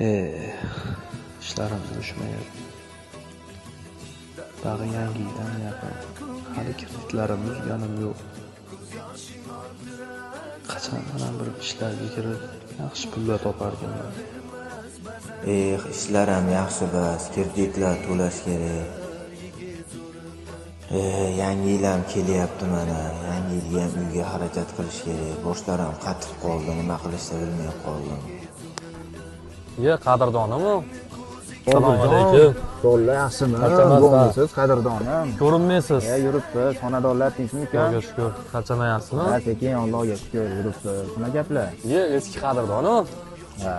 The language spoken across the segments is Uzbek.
Eh, ishlarim yurishmayapti. Tag'in yangi yil yaqin. Hali kreditlarimni uzganim yo'q. Qachon mana bir ishlarga kirib, yaxshi pullar toparkanman. Eh, ishlar ham yaxshi bas, kreditlar to'lash kerak. Eh, yangi yil ham kelyapti mana. Yangi yilga ham uyga xarajat qilish kerak. Boshlarim qatib qoldi, nima qilishni bilmay qoldim. Ye, qadrdonim. Assalomu alaykum. Bolalar, yaxshimi? Charchamasdan. Bo'rmisiz, qadrdonim? Ko'rinmaysiz. E, yuribmiz. Xonadonlar tinchmi, uka? Xudoga shukur. Charchamayapsizmi? Ha, sekin, Allohga shukur, yuribmiz. Nima gaplar? Ye, eski qadrdonim. Ha.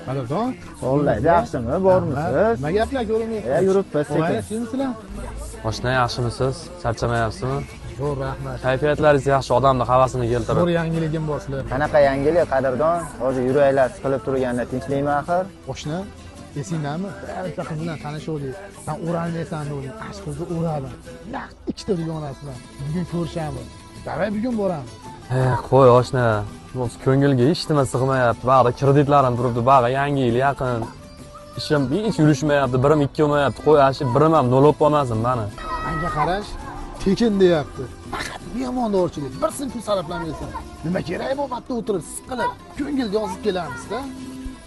Qadrdon. Bolalar yaxshimi? Bormisiz? Nima gaplar, ko'rinmayapsiz? E, yuribmiz sekin. Yaxshimisizlar? Oshna, yaxshimisiz? Charchamayapsizmi? Zo'r, rahmat. Kayfiyatlaringiz yaxshi, odamni havasini keltirib. Zo'r yangiligim bor sizlarga. Qanaqa yangilik, qadrdon? Hozir yuraklar siqilib turganda tinchlikmi axir? Oshna, esingdami? Bitta qiz bilan tanishuvdik. San o'ralmaysan dedim. Ash qizni o'radim. Naq ikkita dugonasi bilan. Bugun ko'rishamiz. Давай, bugun boramiz. Eh, qo'y, oshna. O'zi ko'ngilga hech nima sig'mayapti. Bag'da kreditlarim turibdi, bag'i yangi yil yaqin. Ishim hech yurishmayapti, birim ikki bo'lmayapti. Qo'y, shu birim ham nol bo'lib qolmasin mani. Manga qarash, tekin deyapti. Faqat mehmondorchilik. Bir so'm pul sarflamaysan. Nima kerak bu yerda o'tirib siqilib, ko'ngil yozib kelamiz-da.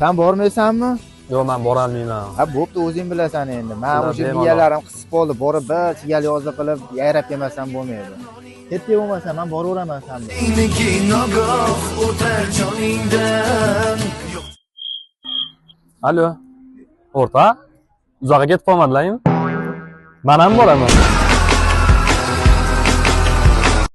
San bormaysanmi? Yo'q, men borolmayman. Ha, bo'pti, o'zing bilasan endi. Men Sizlar o'sha bemalol. miyalarim qisib qoldi. Borib bir chigal yozda qilib yayrab kelmasam bo'lmaydi. Ketdik bo'lmasa, men boraveraman san bilan. Seniki nogoh o'tar joningdan. Alo. O'rta? Uzoqqa ketib qolmadilarmi? Men ham boraman.